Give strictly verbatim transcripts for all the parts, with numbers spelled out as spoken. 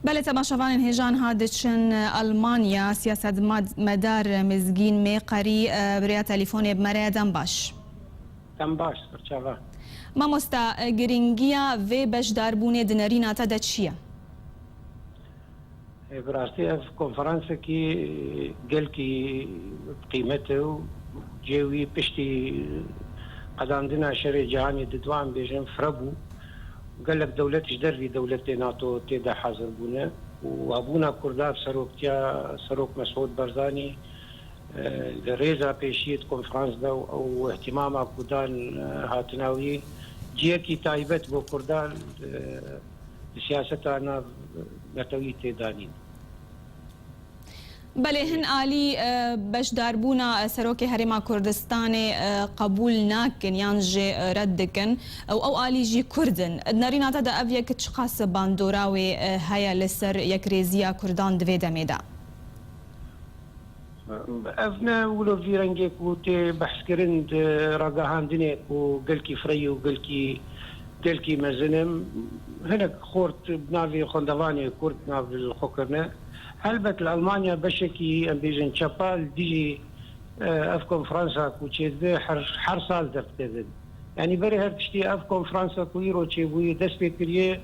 Belê, temaşevanên hêja niha diçin Almanya, siyasetmedar Mizgîn Mêqerî, e, bi rêya telîfonê bi me re ye. Dem baş. Dem baş, serçava. Mamosta, e, girîngiya vê beşdarbûnê di nerîna te de çi ye? E, bi rastî ev konferansekî gelkî qîmet e û cihê wî piştî qedandina şerê cîhanê di duan bêjin fire bû. Gelek dewlet ji dervî dewletê NATO tê de hazir bûne û hebûna Kurda bi seroktiya Serok Mesûd Barzanî, e, li rêza pêşiyê di konferans de û ew ihtimama ku dan, e, hatina wî cihekî taybet bo Kurdan, e, di siyaseta nav netewî tê danîn. Belê, hin alî, e, beşdarbûna, e, Serokê Herêma Kurdistanê, e, qebûl nakin yan jî, e, red dikin. Ew, ew alî jî Kurd in. Di nerîna te de ev yek çiqas bandora wê, e, heye li ser yekrêziya Kurdan di vê demê de? Ev ne wilo vî rengê ku tê behskirin di ragihandinê ku gelkî fireyî û gelkî, gelkî mezin e. Hinek xort bi navê xwendevanê Kurd nav li xwe kirine. Helbet li Almanya beşekî, em bêjin, çepa li dijî, e, ev konferansa ku çêdibe her, her sal derdikevin. Yanî berê her tiştî ev konferansa ku îro çêbûye dest pê kiriye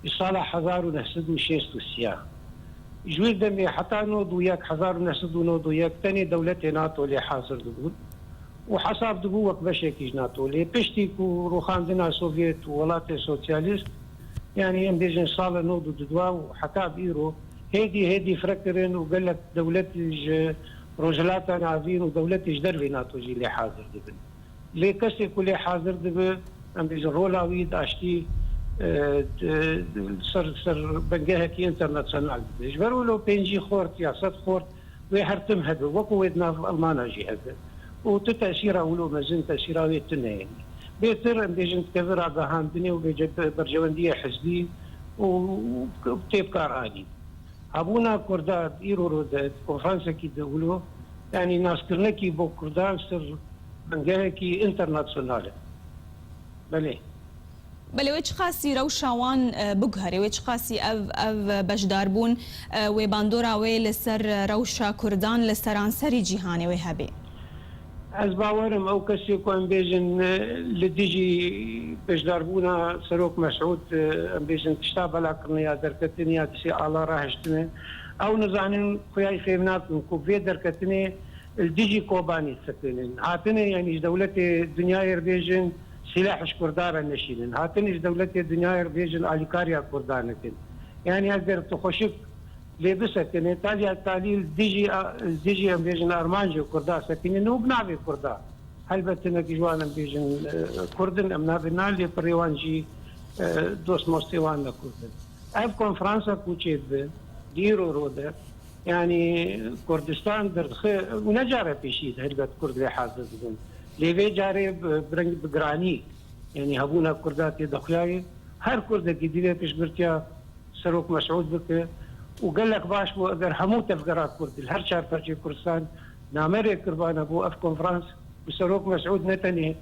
ji sala hezar û neh sed û şêst û sê. Ji wê demê heta nod û yek, hezar û neh sed û nod û yek tenê dewletê NATO lê hazir dibûn û hesab dibû wek beşekî ji NATO. Lê piştî ku rûxandina Sovyet û welatê sosyalîst, yanî em bêjin sala nod û dudwa û heta bi îro hêdî hêdî fire kirin û gelek dewlet ji Rojhilata Navîn û dewletê ji dervê NATO jî lê hazir dibin. Lê kesê ku lê hazir dibe, em bêjin rola wî di aştî, e, di, di, ser, ser bengehekî înternasyonal dibe. Ji ber wilo pêncî xort ya sed xort wê her tim hebe, wekî wê di nav Almana jî hebe. Û tu tesîra wilo mezin, tesîra wê tune ye. Bêtir, em bêjin, dikeve ragihandinê û bêje-, berjewendiyê hizbî û, û tê bi kar anî. Hebûna Kurda di îro rode di konferansekî de wilo, yanî naskirinekî bo Kurdan ser bingehekî înternasyonal e. Belê. Belê, wê çiqasî rewşa wan, e, biguherê, wê çiqasî ev, ev beşdarbûn, e, wê bandora wê li ser rewşa Kurdan li seranserî cîhanê wê hebe? Ez bawerim ew kesê ku em bêjin, e, li dijî beşdarbûna Serok Mesûd, e, em bêjin tişta bela kirine ya derketin ya di sê ala rahiştine, ew nizanin xuya jî fêm nakin ku vê derketinê li dijî Kobanî sekinîn. Hatine, yanî ji dewletê dinyayê re bêjin sîleh ji Kurdan re neşînin. Hatine ji dewletê dinyayê re bêjin alîkariya Kurdan nekin. Yanî eger tu xweşik lê bisekine, talî talî li dijî, li dijî em bêjin armancê Kurda sekinîne û bi navê Kurda. Helbet hinek ji wan em bêjin, e, Kurd in, em navê nan lê pirê wan jî, e, dost mostê wan ne Kurd in. Ev konferansa ku çêdibe, di îro rode, yanî Kurdistan derdixe û ne cara pêşî de helbet Kurd lê hazir dibin. Lê vê carê bi, bi reng, bi giranî, yanî hebûna Kurda tê de xuya ye. Her Kurdekî divê piştgirtiya Serok Mesûd bike û gelek baş bû eger hemû tevgera Kurd li her çar parçeyê Kurdistan name rê kiribane bo ev konferans û Serok Mesûd ne tenê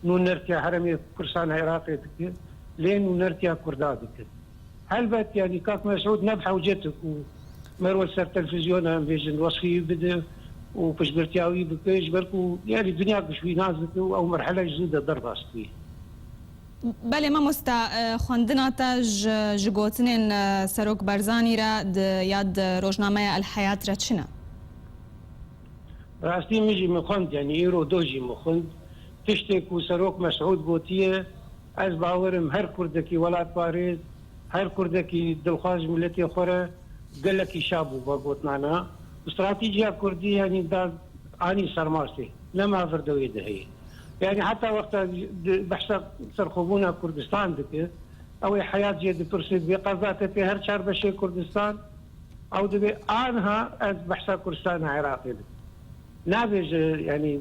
nûnertiya Herêmê Kurdistana Iraqê dike, lê nûnertiya Kurda dike. Helbet, yanî kak Mesûd ne bi hewcet e ku merwe ser televîzyona em bêjin wesfî wî bide û piştgirtiya wî bike, ji ber ku, yanî, dinya giş wî nas dike û ew merhele ji zû de derbas dike. Belê mamosta, e, xwendina te ji, ji gotinên, e, Serok Barzanî re di, ya di rojnameya El Heyat re çi ne? Rastî min jî min xwend, yanî îro doh jî min xwend. Tiştê ku Serok Mesûd gotiye, ez bawerim her Kurdekî welatparêz, her Kurdekî dilxwaz ji miletê xwe re gelekî şa bû va gotinana. Stratîjiya Kurdî, yanî da anî sermasê, nema vir de wê de heye. Yanî heta wexta di behsa serxwebûna Kurdistan dike, ew ê Heyat jê dipirse, divê qeza te pê her çar beşê Kurdistan, ew divê anha ez behsa Kurdistana Iraqê dikim. Nabêje, yanî,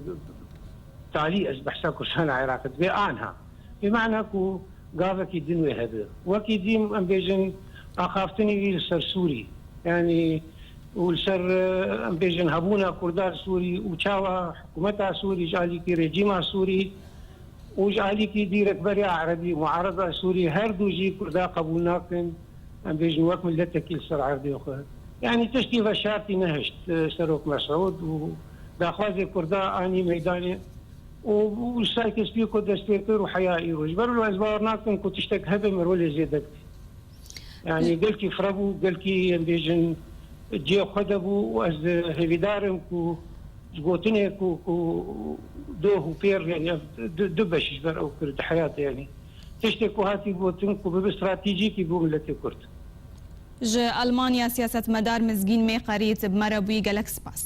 talî ez behsa Kurdistana Iraqê, divê anha. Bi mana ku gavekî din wê hebe. Wekî dîm em bêjin axaftinê wî li ser Sûrî. Yanî, û li ser, e, em bêjin hebûna Kurda li Sûrî û çawa hikûmeta Sûrî ji alîkî rejîma Sûrî û ji alîkî dî rêkberiya Erebî, muareza Sûrî, her du jî Kurda qebûl nakin. em bêjin wek miletekî li ser erdê xwe. Yanî tiştî veşartî nehişt, e, Serok Mesûd û daxwazê Kurda anî meydanê û, û Sykes-Picot dest pê kir û heya îro. Ji ber wilo ez bawer nakim ku tiştek hebe merwelê zêde bike. Yanî gelkî fire bû, gelkî em bêjin cihê xwe de bû û ez hêvîdar im ku ji gotinê ku, ku doh û pêr, yanî ev du, du beş ji ber ew kir di heyatê, yanî tiştê ku hatî gotin ku bibe stratejîkî bû miletê Kurd. Ji Almanya siyasetmedar Mizgîn Mêqerî, tu bi me re bûyî, gelek spas.